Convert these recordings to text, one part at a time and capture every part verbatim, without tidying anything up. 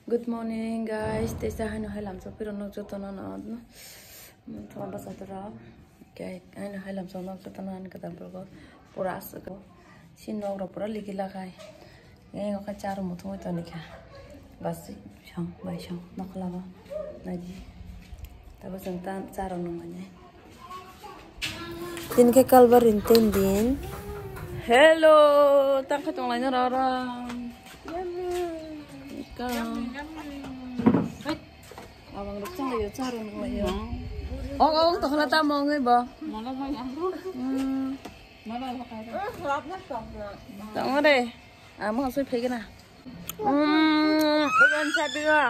Good morning, guys. Tei sa haino hai lamsa piro nok joto no no. Thoma basa toro. Okay, haino hai lamsa nok joto no ani kadam progo. Pura asuk. Si nok ro pura ligi lagai. Ngai ngoka charo muthung to nikha. Bas song, bai song, nok lama. Naji. Tabo song tan charo nung mane. Tin khe kalbar rin ten din. Hello, tang khe tong laina rara. Abang rok chang layo, charo nung layo. Ong ong to khla ta mong ngai ba. Hmm. Tong re. Amo soi phege na. Hmm, ugan sa biga.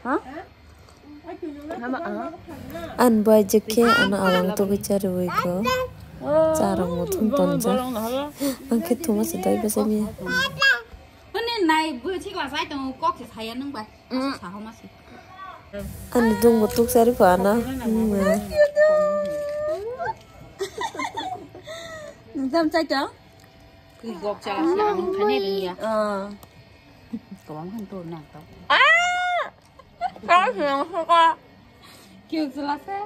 Ha? Hama, ah. An bai jekhe ano awang to bichar wi ko. Charang mo thum ton ja. Ang khe thuma se dai basa ni. Ani nai bui thik la sai tong kok se saya nung bai. Sa ho ma se. Ani dung bo tuk sari ko ana. Nang tam chai tong? Kwi gok cha si ang khane ri ya. Ah. Kawang han to na to. Ah! Ka si ang so ka. Kyu sila se.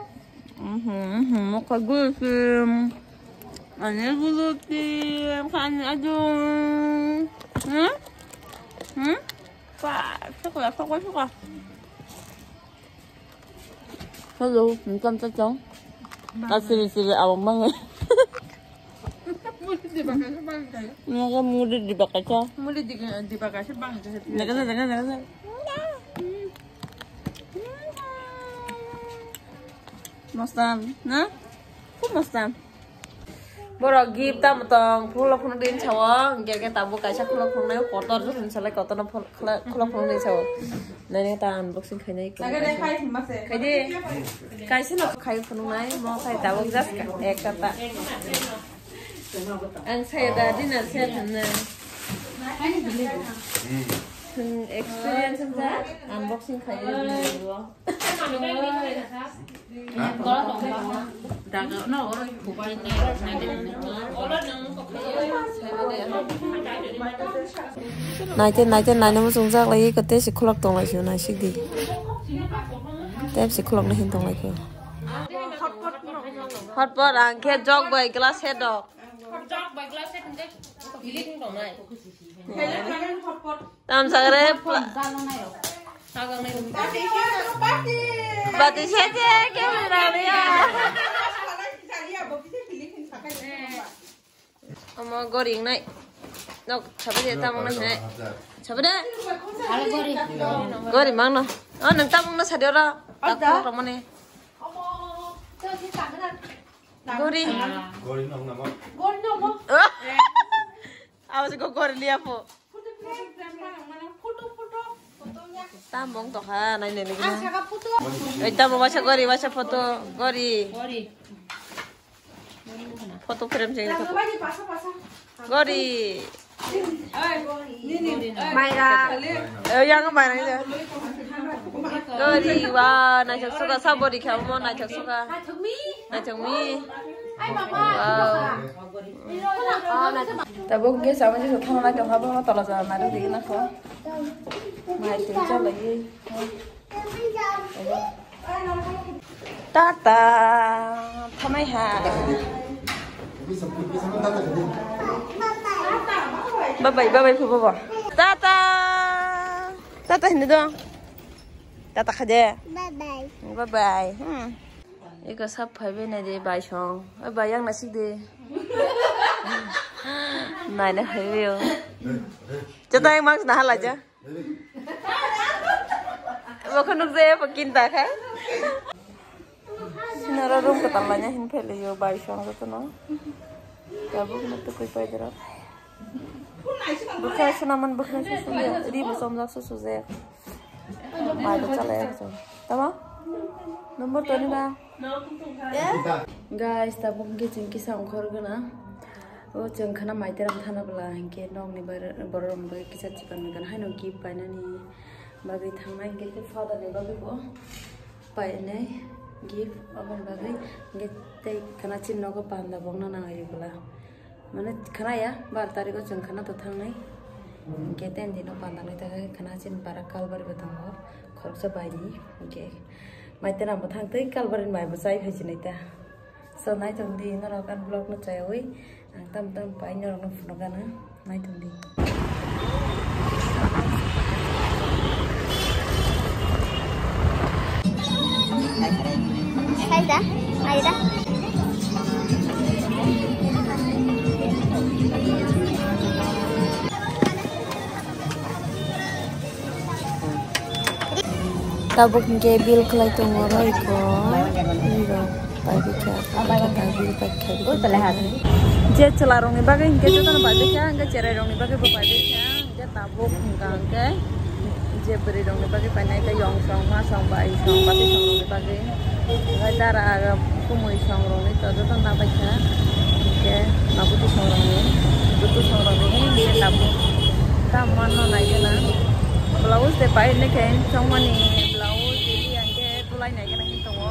Mhm, mhm, mo ka gu si. Ani gu si, kan aju. Hmm? Hmm? Ka, suka, suka, suka. Hello, welcome to chong. Asiri siri awang mangai. Muli di baka sa bang kaya. Maka muli di baka sa. Muli di, di baka sa bang kaya. Naga sa, naga sa, naga sa. Mostan, na? Ku mostan. Borok gift tamo tong, phulok phunuk din sawo, hingke ke tabuk kaisa khulok phunuknai, kotor joto ni salai kotor no phul-, khla-, khulok phunuknai sawo. Nai nai ta unboxing khainai. Khaidi, kaisa no khai phunuknai, mo khai tabuk just ekta ta. Ang saya da dinner set hwnna. Hmm, experience wngkha, unboxing khainai. Naite, naite, naine muchungjak lai, kate si khulok tong lai si, naisik di. Tep si khulok na hin tong lai ko. Hotpot ang khe jok bai glass head rok. Jok bai glass head hingke. Tam sagre pla-, bati se je ke mera ya. Omo gori nai. Nok sabe je tam nai. Sabe de. Gori mang no. Oh, nang tam no sadio ra. Tak romone. Gori. Gori nong namo. Gori nong mo. Awas ko gori liya po. Tam bong to ha nai nai lagi na. Ai tam bong wasa gori wasa photo gori. Photo frame sing. Gori. Maira. Eh, yang maira ya. Gori wa naithok suka sabori kha mo naithok suka. Naithok mi. Wow. Tabuk ge sama je thang naithok ha bo tola ja naithok de na kho. Mai te cha lagi. Tata, thanai ha. Bye bye, bye bye, bye bye. Tata, tata hindi do. Tata khaje. Bye bye. Bye bye. Hmm. Iko sab phai be nai de bai song. Oi bai yang nasik de. Nai na hai be o. Jata yang mang na hala ja. Bokha nukjaya bo kinta kha. Sinara room kwtal laina hin phailaio bai song jotono. Tabuk no tukui paidara. Bwkha sinaman bwkha susuya. Ri bo somjak susujak. Mai bo chalai ang song. Tama? Number toni ba? Guys, tabuk hwnkhe chwng kisa ongkhor gana. O chwng khana maiteram thana bwla hwnkhe nokni bar-, borok rokni bagwi kisa chikon gana haino gift painani bagwi thangnai hwnkhe tei father ni bagwi bo painai gift aboni bagwi hwnkhe tei khana chini nogo panda bokna nangai bwla. Mane khana ya, bar tarikh o chwng khana to thangnai. Hwnkhe ten dino pandangnai ta khe khana chini para kalbari bo tongo, khoroksa baini. Hwnkhe mai tena bo thang tei kalbari ni mai bo chai phai sinai ta. So, naitong di norok ani vlog no chayawi ang tam tam pai norok no phunuk gana. Naitong di. Saida, saida. Tabuk hingke bill khlai tongo oro iko. Iro pai bikha, pai bikha, bill pai kha. Je chwla rokni bagwi hingke jotono pai bikha, hingke cherai rokni bagwi bo pai bikha, hingke tabuk hingka hingke je bwrwi rokni bagwi painai khe yong song ma song bai song bati song rokni bagwi. Omo dara aga kumui song rokni to joto nabaikha. Hingke nabuti song rokni, butu song rokni hingke tabuk tam manno naikhe na. Blouse de pai hinwi khe chongmani blouse de hingke tulai naikhe na hin tongo.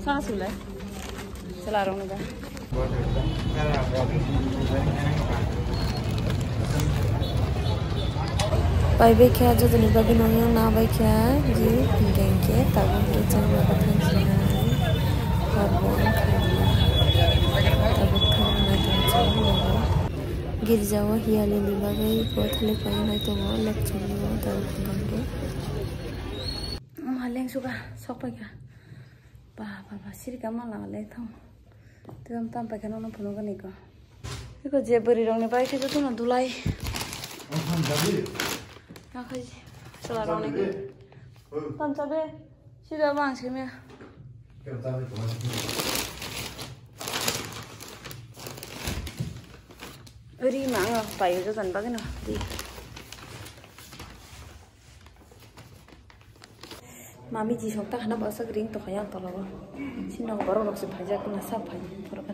Sa sule. Sela rong da. Pai bai kha jotoni bagwi nangya na bai kha ji hingke hingke tabuk hingke chwng ma bathang sinai hor bo wng kha tabuk thang nai tong chwng nogo. Girja o hiyali ni bagwi bo thalik pai nai tongo lok chwng o tabuk hingke. Ama lengsuka sok pai kha. Ba, ba, ba, siri kama lang le thong. Tei tam pai kha nono phunuk gani ko. Iko je bwrwi rokni bai khe jotono dulai. Nakhai chwla rokni. Tam chabe. Sida bang simi. Ri ma ang pai jotono bagino. Di. Mami jisok ta hana bwswk ring tongkha yang tolao. Sino borok rok se phaijak na sa phai phorokhe.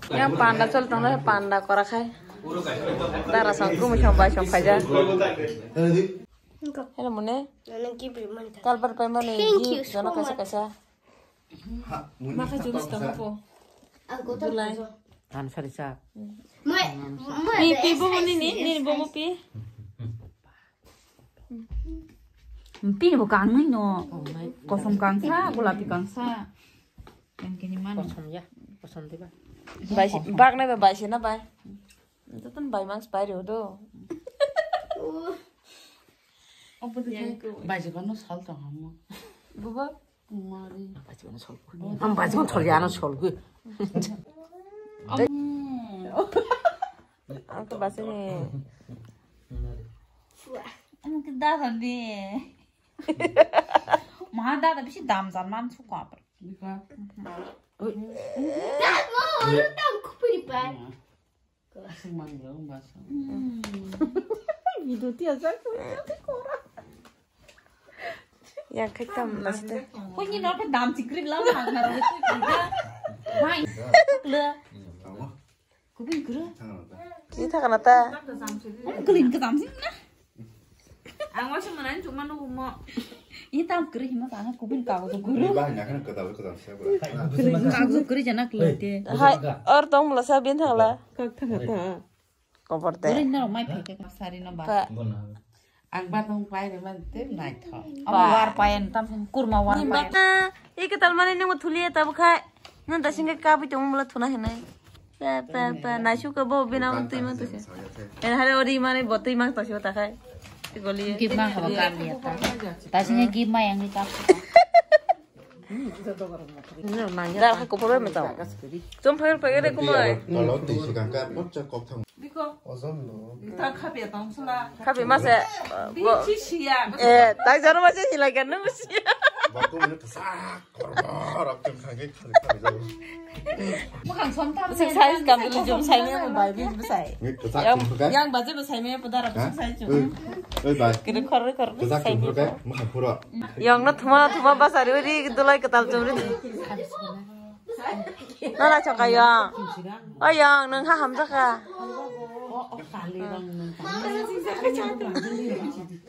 Yang panda chol tong panda kora khai. Dara sang kumi sang bai sang phaijak. Hello mone. Kalbar pai mane gift jono kaisa kaisa. Maka jumpa tamo po. Ang kota July. Tan sari sa. Mai mai. Ni pi bo ni ni ni bo pi. Pi bo kang ni no. Kosom kang sa, gulapi kang sa. Yang kini man. Kosom ya, kosom diba. Bai bak na bai se na bai. Itu tan bai mang spai do. Bai se kono sal tong hamo. Buba. Mari. Ang bajikon sol. Ang bajikon sol ya, ano sol gue. Ang to basi ni. Ang ke dada de. Ma dada bisi dam jar man suka apa? Dada, lu tang kupiri pa. Asing manggil, bahasa. Video tiasa, video tikora. Yang kaitam nasta. Kau ni napa dam cikri lam hak nara itu juga. Mai, le. Kubin kuru. Kita kana ta. Kelin ke dam sih na. Ang wasa mana cuma nunggu mo. Ini tam kiri hima sana kubin kau tu guru. Ini bahan nyakan kedal kedal siapa? Kiri kau tu kiri jana kelin te. Hai, or tong mula sabin thangla. Kak thang ta. Kopor te. Guru na mai phai ke sari na ba. Ang ba tong pai re man te nai tho. Ang war pai en tam kurma war pai. Ike tal mani nung thuli ta bukhai. Nung ta singke kabi tong mula thuna hinai. Pa, pa, pa, naisuk ka bo bina bo twi mang twi se. En hare ori mane bo twi mang twi se ta khai. Goli. Gip ma haba kar liya ta. Ta sine gip ma yang ni kap. Da ha ko problem ta. Chom phai phai re kumai. Tolo twi se kang ka pocha kok thang. Biko. Ozon no. Ta khabe tong sula. Khabe ma se. Bichi siya. Eh, tai jano ma se hilai kan no siya. Ba ko mane kasa. Korba rok tong kha ke khali khali jago. Mukhang som tam. Sik sai kam dulu jom sai me mo bai bi sai. Yang baje bo sai me podara sik sai chum. Oi bai. Kene khor khor. Kasa sai. Mukhang pura. Yang na thuma thuma basari ri dulai ketal chum ri. Nana chaka yang. Oh yang nang ha hamjaka.